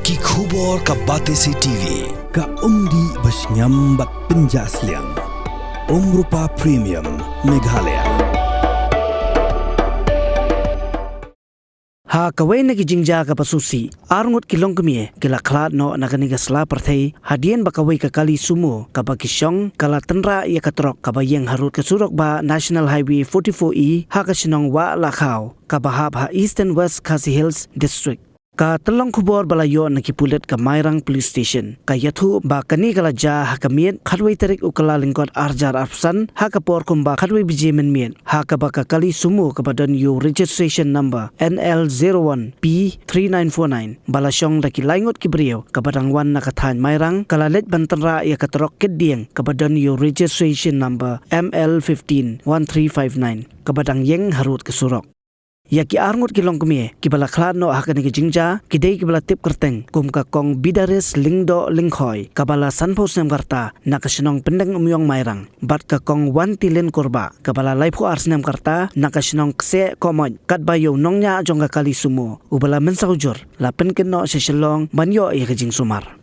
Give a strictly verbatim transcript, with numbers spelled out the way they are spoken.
Ki khubor ka Batesi T V. Ka umdih ba shngiam bad pynjah sliang. Umrupa Premium, Meghalaya. Ha kawei na ki jingjia kaba sngewsih, arngut ki longkmie ki la khlad noh na kane ka sla pyrthei hadien ba kawei ka kali sumo kaba ki shong ka la tynrah ïa ka trok kaba ïeng harud ka surok ba National Highway forty-four E ha ka shnong Wahlakhaw kaba hap ha Eastern West Khasi Hills District. Ka tyllong khubor ba la ïoh na ki pulit ka Mairang Police Station ka ïathuh ba kane ka la jia ha ka miet khatwei tarik u Kyllalyngkot arhajar arphew san ha ka por kumba khatwei baje mynmiet, ha kaba ka kali sumo kaba don ïa u registration number N L zero one P three nine four nine ba la shong da ki laingut ki briew kaba dang wan na ka thaiñ Mairang ka la leit ban tynrah ïa ka trok kit dieng kaba don ïa u registration number M L fifteen one three five nine kaba dang ïeng harud ka surok. Ïa ki arngut ki longkmie kiba la khlad noh ha kane ka jingjia ki dei kiba la tip kyrteng kum ka Kong Bidaris Lyngdoh Lyngkhoi kaba la sanphew snem ka rta na ka shnong Pyndeng Umïong Mairang, bad ka Kong Wantilin Kurbah kaba la laiphew ar snem ka rta na ka shnong Kseh Kohmoit, katba ïa u nongñiah jong ka kali sumo uba la mynsaw jur la pynkit noh sha Shillong ban ïoh ïa ka jingsumar.